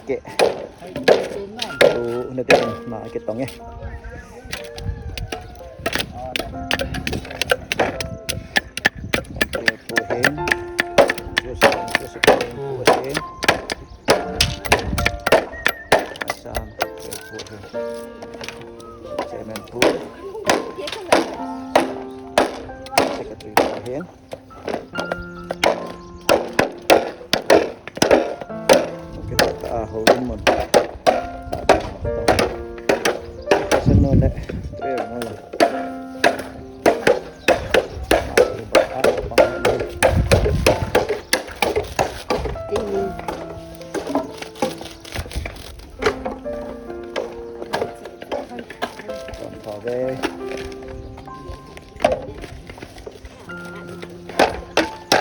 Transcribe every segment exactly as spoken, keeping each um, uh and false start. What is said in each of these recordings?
Keh. Tu na te na kitong e. Pu hin. Joseph, Joseph pu hin. Assam pu hin. Chairman pu. Secretary pu hin. Kita houin mun. Sanu le, tuya mun.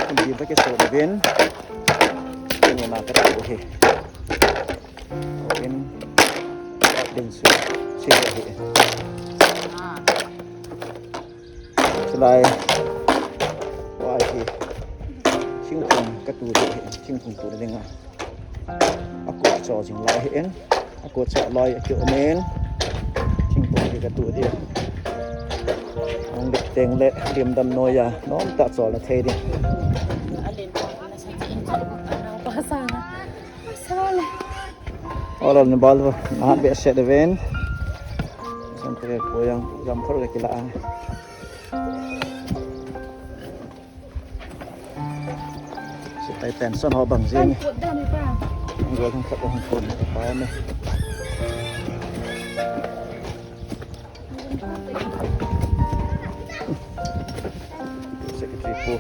Kum bim ba kiso uvin. Tuni na katu hi. Uvin. Din su. Si hi. Chulai. Wa hi. Singkung katu hi. Singkung tu dinga. Akut cho jing lai hi in. Akut cho loi a kiu min. Thingkung hi katu di. Ang lik teng le lim dam noi a. Nom ta cho la thei di. Ora ni bal ba. Nahan be se de ven. San te ko yang jam phar le kila. Sipai pension ho bang jing. Kan put dan pa. Ang gol hang khat hang put pa me. Secretary pu.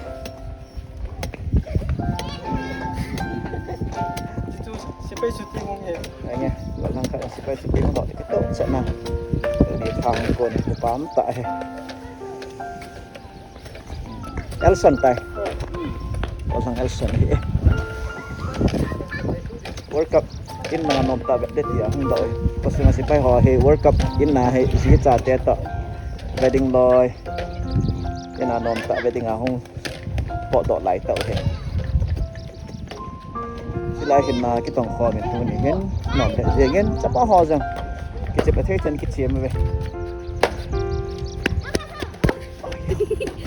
Sipai shooting hung he. Ai nge, gol hang khat sipai shooting ho to chat na. Ni thang ko ni pam ta he. Elson tai. Pasang Elson hi. World Cup in na nom ta be tia hung dau. Pasang sipai ho hi World Cup in na hi si cha te to. Wedding loi. In na nom ta wedding a hung po do lai to he. Silai hin na kitong khom in tuni hin nom le jeng in chapa ho jong. Kichep le thei chen kichep ve.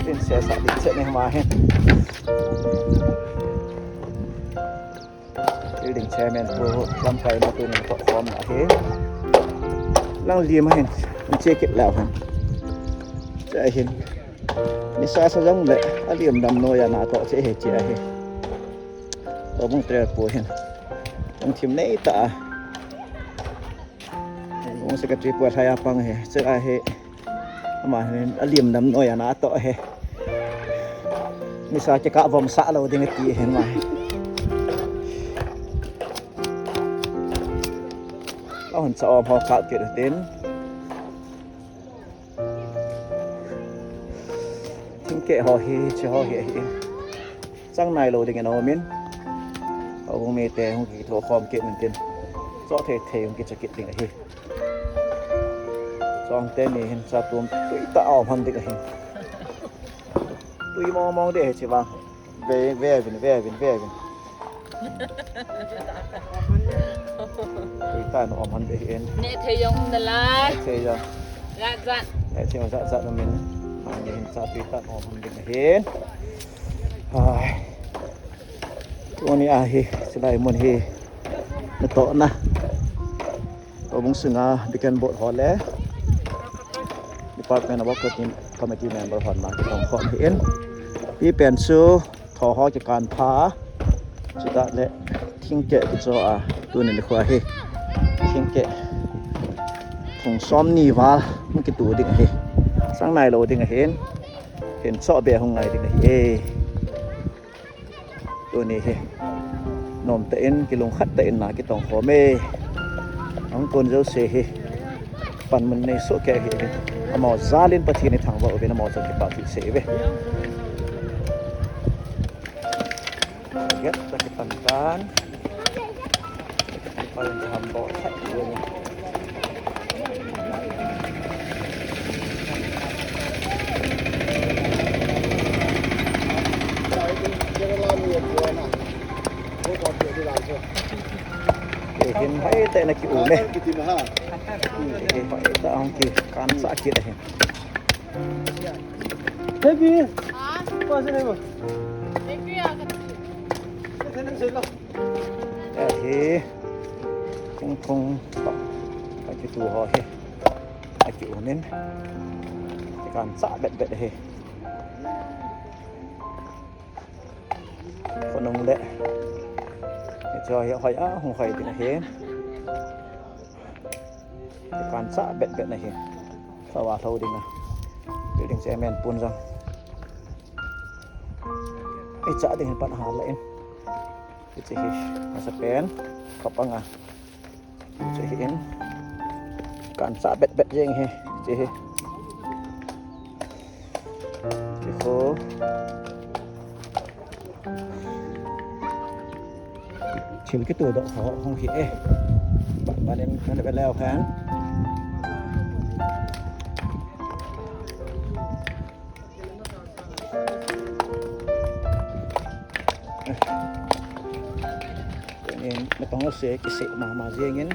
Tin se sa di se ne ma hin. Building chairman pu lamkai na tuni to khom na hi. Lang li ma hin. Che kit lau hin. Che hin. Ni sa sa jong le a liam dam noi a na to che he che he. Obung tre pu hin. Ang thim nei ta. Obung secretary pu a thaya pang he. Che a he. Ama hin a liam dam noi a na to he. Ni sa che ka vom sa lo ding ti he ma he. Ahun cha om ho ka kit tin. Thingkeh ho hi, che ho hi, hi. Chang nai lo ding in a um in. Houbung mite hung kitho khom kit in tin. Cho thei thei hung kicha kit ding ahi. Chong teni hin cha tum tui ta a um han ding ahi. Tui mong mong de hi chi vang. Ve, ve vin, ve vin, ve vin. Tui ta na um han de hi in. Ne thei jong um nalai. Thei jong. Jat jat. Ne thei jong jat jat na min. Ani hin cha tui ta na um han de hi in. Ai. Tuni a hi, silai mun hi. Na to na. Houbung sunga Deacon Board ho le Department of Work Committee member hon na kitong khom hi in. Pi pen chu tho ho kikan pha. Chuta le thingkeh kicho a tuni ni khua hi. Thingkeh thung som ni val hung kitu ding ahi. Sang nai lo ding ahin. Hin cho be hung ngai ding ahi e. Tuni hi. Nom ta in, kilung khat ta in na kitong khom e. Ang kon jo se hi. Pan mun nei so ke hi. Amau jal in Pathen i thangvah uvin amau jal kipah thei se ve. Get ta kipan tan. Kipan ta ham bo. Ehin Te na ki u me. Ki ti ma ha. Ki hoi ta hung ki kan sa ki da he. Baby. Ha? Ko se ne mo. Baby a ka ti. Ke se ne se lo. Ahi. Thingphung. Ka ki tu ho he. A ki u nin. Kan sa bet bet he. Khonung le. Hiche hi hoi a, hung hoi ding ahi. Kan sa bet bet ahi. Lhou a lhou ding a. Building chairman pun jong. Icha ding pan ha la in. Hiche hi. Masa pen. Khapang a. Hiche hi in. Kan sa bet bet jeng hi. Hiche hi. Hiche ho. Thil kituh doh ho hung hi e. Ban ban in kan ve leu hen. Tunin natong se kisei mama jeng in.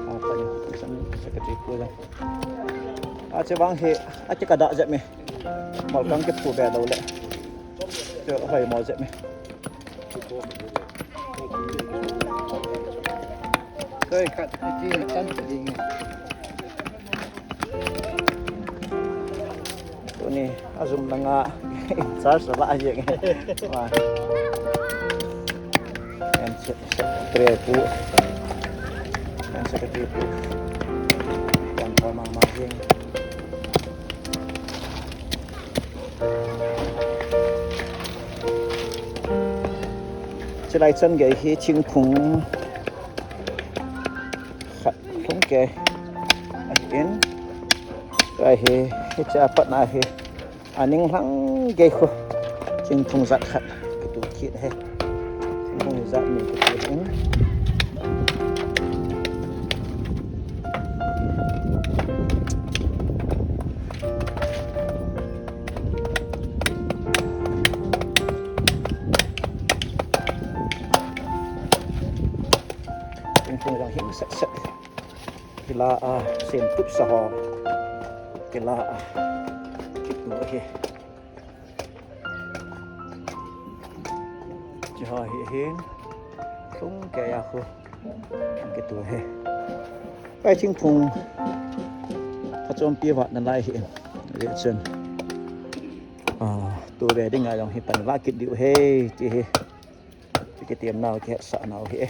A, pani, isan secretary pu jong. A, che vang hi, a, che ka da jep me. Mol kang ke pu be lo le. Che hoi mo jep me. Koi khat, ki tan ding. Tuni, a jum langa in charge la a jeng. Wa. And se-, secretary pu. And secretary pu. Kan pa ma ma jeng. Chilai chan gei hi thingphung khat lhung kei ahin. Tua hi, hiche a pat na hi. A ning lhang gei khu. Thingphung jat khat. Kitu kit he. Thingphung jat ni kitu in. Thingphung jong hing set set. Kila a, sem tup sa ho. Kila a. Kitu hi. Chi ho hi hin. Lhung kei a khu. Kitu hi. Pai thingphung. Ka chompi vat na lai hi. Ve chun. A, tu ve ding a jong hi pan la kit diu he, ti hi. Ti kitem nau, kihetsah nau hi e.